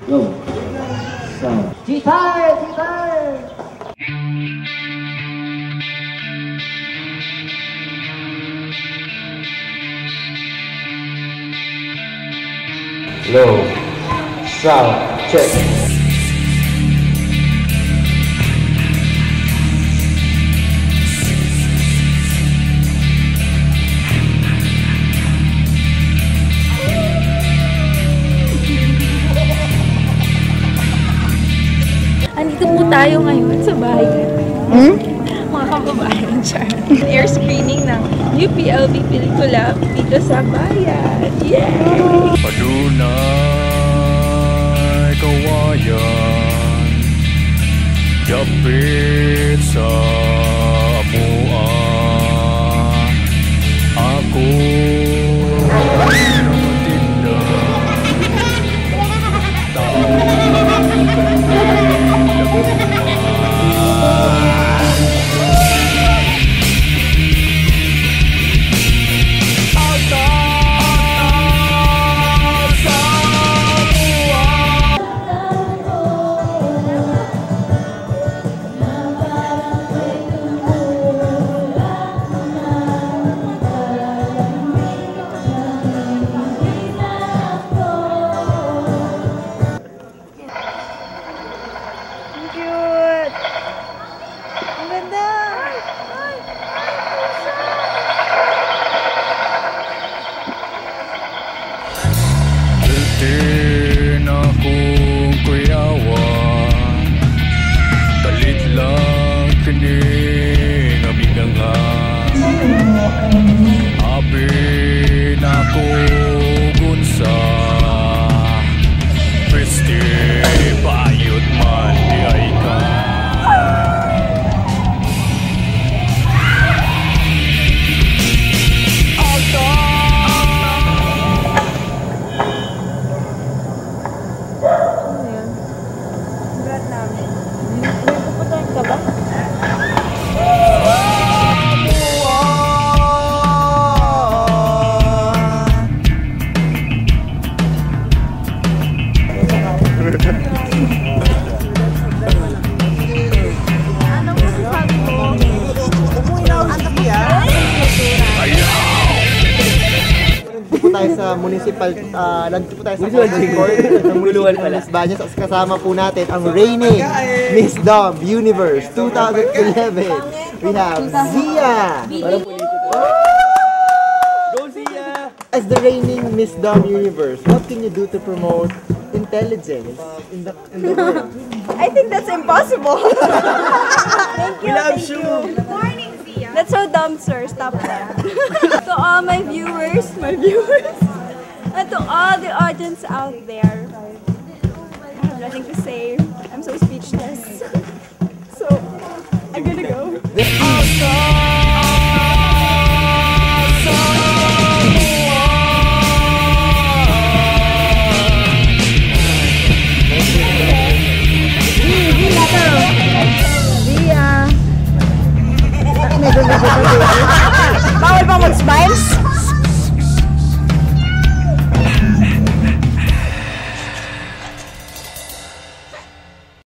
Go. Sound. G-Time! G-Time! Low. Sound. Check. Andito po tayo ngayon sa bahay. Mga kababayan, char. Air screening ng UPLB pelikula dito sa bayan. Yay! Padunay kawayan, dapit sa amua. Ako tinda. Cute! Ang ganda! Ay! Ay! Ay! Pusa! Piltin akong kuyawa, kalit lang kini nga minanga. Abi na ko gunsa, pweste bayot man di ay ka. Ano yun? Brad namin. May pupuntahan ka ba? Anong masasabi mo? Nandito po tayo sa municipal, nandito po tayo sa court ng municipal ng Los Baños. Kasama po natin ang reigning Miss Dom Universe 2011. We have Zia! Go, Zia! As the reigning Miss Dom Universe, what can you do to promote intelligence in the world? I think that's impossible. Thank you. We love thank you. you. That's so dumb, sir. Stop that. To all my viewers, and to all the audience out there, I have nothing to say. I'm so speechless. So, I'm gonna go. The